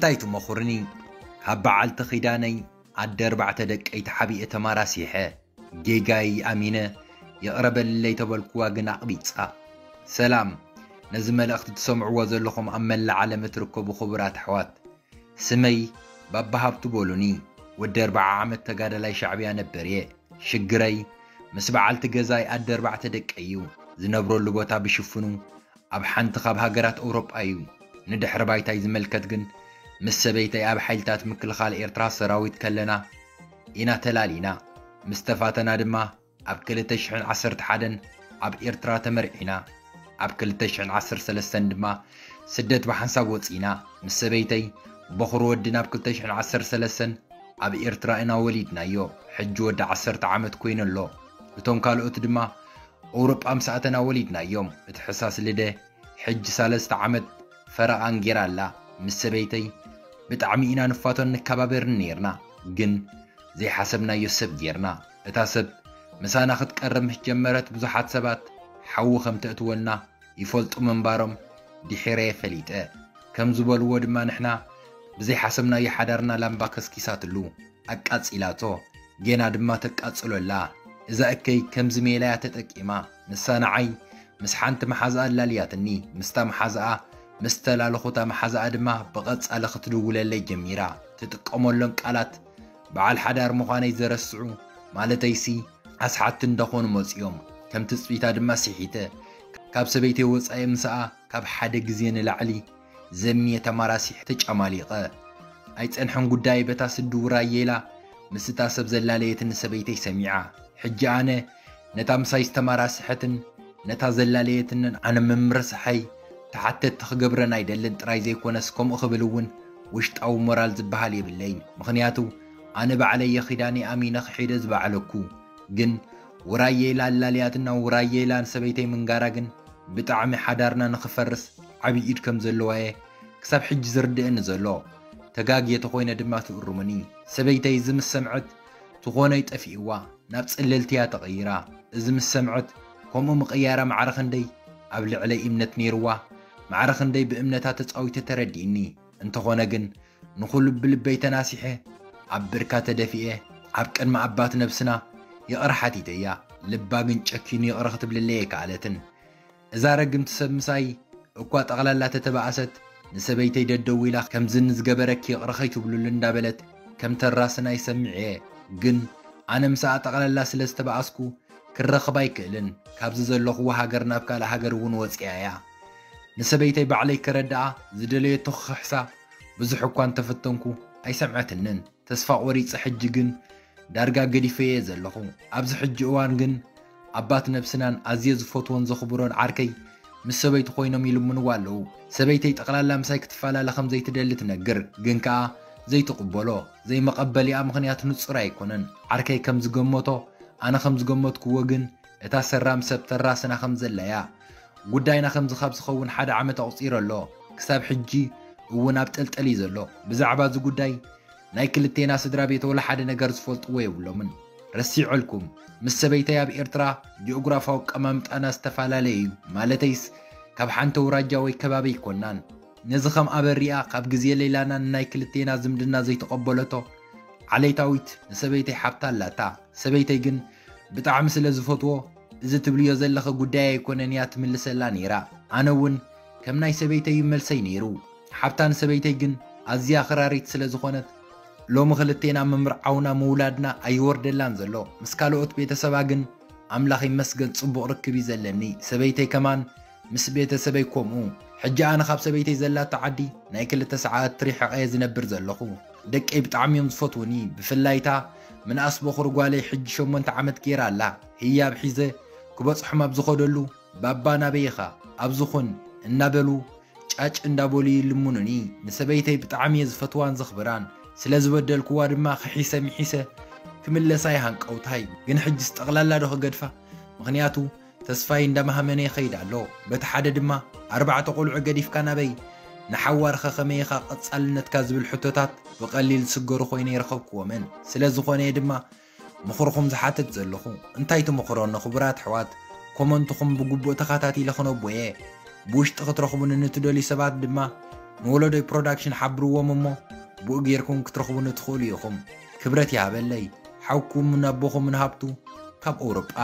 እንታይ ትመኹርኒ? ካብ በዓልቲ ኺዳነይ ኣደ ኣርባዕተ ደቀይ ተሓቢኤ ተማራሲሐ። ጌጋይ ኣሚነ ይቕረ በልለይ ተበልኩዋ ግን ኣቕቢጻ። ሰላም፣ ነዚ መልእኽቲ ትሰምዕዎ ዘለኹም ኣብ መላእ ዓለም እትርከቡ ክቡራት ኣሕዋት። ስመይ ባባ ሃብቱ በሉኒ። ወዲ ኣርብዓ ዓመት ተጋዳላይ ሻዕብያ ነበር እየ። ሽግረይ ምስ በዓልቲ ገዛይ ኣደ ኣርባዕተ ደቀይ እዩ። ዝነብረሉ ቦታ ብሽፍኑ ኣብ ሓንቲ ካብ ሃገራት ኣውሮጳ እዩ። ንድሕሪ ባይታይ ዝመልከት ግን ምስ ሰበይተይ ኣብ ሓይልታት ምክልኻል ኤርትራ ሰራዊት ከለና ኢና ተላሊና። ምስ ተፋተና ድማ ኣብ ክልተ ሽሕን ዓሰርተ ሓደን ኣብ ኤርትራ ተመርዒና። ኣብ ክልተ ሽሕን ዓሰርተ ሰለስተን ድማ ስደት ብሓንሳብ ወጺና። ምስ ሰበይተይ በኹሪ ወድና ኣብ ክልተ ሽሕን ዓሰርተ ሰለስተን ኣብ ኤርትራ ኢና ወሊድናዮ። ሕጂ ወዲ ዓሰርተ ዓመት ኮይኑ ኣሎ። እቶም ካልኦት ድማ ኣውሮጳ ምስ ኣተና ወሊድናዮም። እቲ ሕሳስ ልደ ሕጂ ሰለስተ ዓመት ፈረቓን ጌራ ኣላ። ምስ ሰበይተይ ብጣዕሚ ኢና ንፋቶን ንከባበርን ኔርና። ግን ዘይሓሰብናዮ ሰብ ጌርና። እታ ሰብ ምሳና ክትቀርብ ምስ ጀመረት ብዙሓት ሰባት ሓዊ ከም ተእትወልና ይፈልጡ ምንባሮም ድሒረ ፈሊጠ። ከም ዝበልዎ ድማ ንሕና ብዘይሓሰብናዮ ሓዳርና ላምባ ከስኪሳትሉ ኣቃጺላቶ። ጌና ድማ ተቃጽሎ ኣላ። እዛ እከይ ከምዚ ሜላያ ተጠቂማ። ንሳ ንዓይ ምስ ሓንቲ መሓዛኣ ኣላልያትኒ። ምስታ መሓዛኣ ምስ ተላለኹ እታ መሓዛኣ ድማ ብቐጻሊ ክትድውለለይ ጀሚራ። ትጥቀመሎም ቃላት በዓል ሓዳር ምዃነይ ዘረስዑ፣ ማለተይሲ ኣስሓትቲ እንዳኾኑ መጺኦም። ከም ትጽቢታ ድማ ስሒተ። ካብ ሰበይተይ ወጻኢ ምስኣ ካብ ሓደ ግዜ ንላዕሊ ዘምየ ተማራሲሕ ተጫማሊቐ። ኣይጸንሐን ጉዳይ በታ ስዲ ውራየላ ምስታ ሰብ ዘላለየትኒ ሰበይተይ ሰሚዓ። ሕጂ ኣነ ነታ ምሳይ ዝተማራስሐትን ነታ ዘላለየትንን ኣነ ምምርሳሐይ ተሓተቲ ክገብረን ኣይደልን ጥራይ ዘይኮነስ ከምኡ ክብል እውን ውሽጣዊ ሞራል ዝበሃል የብለይን። ምኽንያቱ ኣነ ባዕለይ የኺዳኒ ኣሚነ ክሒደ ዝበዓለኩ። ግን ውራየላ ኣላልያትና ውራየላ ንሰበይተይ ምንጋራ ግን ብጣዕሚ ሓዳርና ንኽፈርስ ዓብዪ ኢድ ከም ዘለዋየ ክሳብ ሕጂ ዝርድእኒ ዘሎ። ተጋግየ ተኾይነ ድማ ትእርሙኒ። ሰበይተይ እዚ ምስ ሰምዐት ትኾነይ ጠፊእዋ ናብ ጽልልቲ እያ ተቐይራ። እዚ ምስ ሰምዐት ከምኡ ምቕያራ ማዕረ ክንደይ ኣብ ልዕለይ እምነት ነይርዋ፣ ማዕረ ክንደይ ብእምነታ ተጻዊተ ተረዲእኒ። እንተኾነ ግን ንኹሉ ብልበይ ተናሲሐ ኣብ ብርካ ተደፊኤ ኣብ ቅድሚ ኣባት ነብስና ይቕረ ሓቲተያ። ልባ ግን ጨኪኑ ይቕረ ክትብልለይ ኣይከኣለትን። እዛ ረግምቲ ሰብ ምሳይ እኳ ጠቕላላ ተተባኣሰት፣ ንሰበይተይ ደደዊላ ከምዚ ንዝገበረኪ ይቕረ ከይትብሉሉ እንዳበለት ከም ተራስና ይሰምዕ እየ። ግን ኣነ ምሳኣ ጠቕላላ ስለ ዝተባኣስኩ ክረኽባ ኣይክእልን። ካብዚ ዘለኹዎ ሃገር ናብ ካልእ ሃገር እውን ወፂኣ እያ። ንሰበይተይ ባዕለይ ከረድኣ ዝደለየቶ ክኽሕሳ ብዙሕ እኳ እንተፈተንኩ ኣይሰምዐትንን። ተስፋ ቆሪፀ ሕጂ ግን ዳርጋ ገዲፈየ ዘለኹ። ኣብዚ ሕጂ እዋን ግን ኣባት ነብስናን ኣዝየ ዝፈትዎን ዘኽብሮን ዓርከይ ምስ ሰበይቱ ኮይኖም ይልምንዋ ኣለዉ። ሰበይተይ ጠቕላላ ምሳይ ክትፈላለ ከም ዘይትደሊ ትነግር፣ ግን ከኣ ዘይትቕበሎ። ዘይመቐበሊኣ ምኽንያት ንጹር ኣይኮነን። ዓርከይ ከም ዝገመቶ፣ ኣነ ከም ዝገመትክዎ ግን እታ ሰራም ሰብ ተራስና ከም ዘላያ። ጉዳይና ከምዚ ካብ ዝኸውን ሓደ ዓመት ኣቑጺሩ ኣሎ። ክሳብ ሕጂ እውን ኣብ ጠልጠል እዩ ዘሎ። ብዛዕባ እዚ ጉዳይ ናይ ክልቴና ስድራ ቤት ወላ ሓደ ነገር ዝፈልጥዎ የብሎምን። ረሲዐልኩም፣ ምስ ሰበይተይ ኣብ ኤርትራ ጂኦግራፋዊ ኣቀማምጣና ዝተፈላለየ እዩ። ማለተይስ ካብ ሓንቲ ኣውራጃ ወይ ከባቢ ኣይኮናን። ነዚ ከም ኣበሪኣ ካብ ግዜ ሌላና ንናይ ክልቴና ዝምድና ዘይተቐበለቶ ዓሌታዊት ንሰበይተይ ሓብታ ኣላታ። ሰበይተይ ግን ብጣዕሚ ስለ ዝፈትዎ፣ እዚ ትብልዮ ዘለኺ ጉዳይ ኣይኮነን እያ ትምልሰላ ነይራ። ኣነ እውን ከም ናይ ሰበይተይ እዩ መልሰይ ነይሩ። ሓብታ ንሰበይተይ ግን ኣዝያ ኣኽራሪት ስለ ዝኾነት፣ ሎሚ ክልቴና ምምርዓውና ምውላድና ኣይወርደላን ዘሎ። ምስ ካልኦት ቤተሰባ ግን ኣምላኽ ይመስገን ጽቡቕ ርክብ እዩ ዘለኒ። ሰበይተይ ከማን ምስ ቤተሰበይ ከምኡ። ሕጂ ኣነ ካብ ሰበይተይ ዘላቶ ዓዲ ናይ ክልተ ሰዓት ርሒቐ እየ ዝነብር ዘለኹ። ደቀይ ብጣዕሚ እዮም ዝፈትዉኒ። ብፍላይታ ምንኣስ በኹሪ ጓለይ ሕጂ ሸሞንተ ዓመት ገይራ ኣላ። ህያብ ሒዘ ክበጽሖም ኣብ ዝኸደሉ፣ "ባባ ናበይ ኢኻ? ኣብዚ ኹን" እናበሉ ጫጭ እንዳበሉ ይልምኑኒ። ንሰበይተይ ብጣዕሚ እየ ዝፈትዋን ዘኽብራን። ስለ ዝበደልክዋ ድማ ክሒሰ ምሒሰ ክምለሳ እየ ሃንቀውታይ። ግን ሕጅስ ጠቕላላ ዶ ክገድፋ? ምኽንያቱ ተስፋይ እንዳማህመነ ይኸይድ ኣሎ። በቲ ሓደ ድማ ኣርባዕተ ቆልዑ ገዲፍካ ናበይ? ንሓዋርኸ ከመይ ኢኻ ቀጻልነትካ ዝብል ሕቶታት ብቐሊል ዝስገሩ ኮይነ ይረኸብክዎምን። ስለ ዝኾነ እየ ድማ ምኽርኹም ዝሓትት ዘለኹ። እንታይ ትምኽሮኒ ክቡራት ኣሕዋት? ኮመንትኹም ብግቡእ ተኸታቲለ ክነቦ እየ። ብውሽጢ ክትረኽቡኒ ንትደልዩ ሰባት ድማ ንወለዶይ ፕሮዳክሽን ሓብርዎም እሞ ብኡ ጌርኩም ክትረኽቡኒ ትኽእሉ ኢኹም። ክብረት ይሃበለይ። ሓውኩምን ኣቦኹምን ሃብቱ ካብ ኣውሮጳ።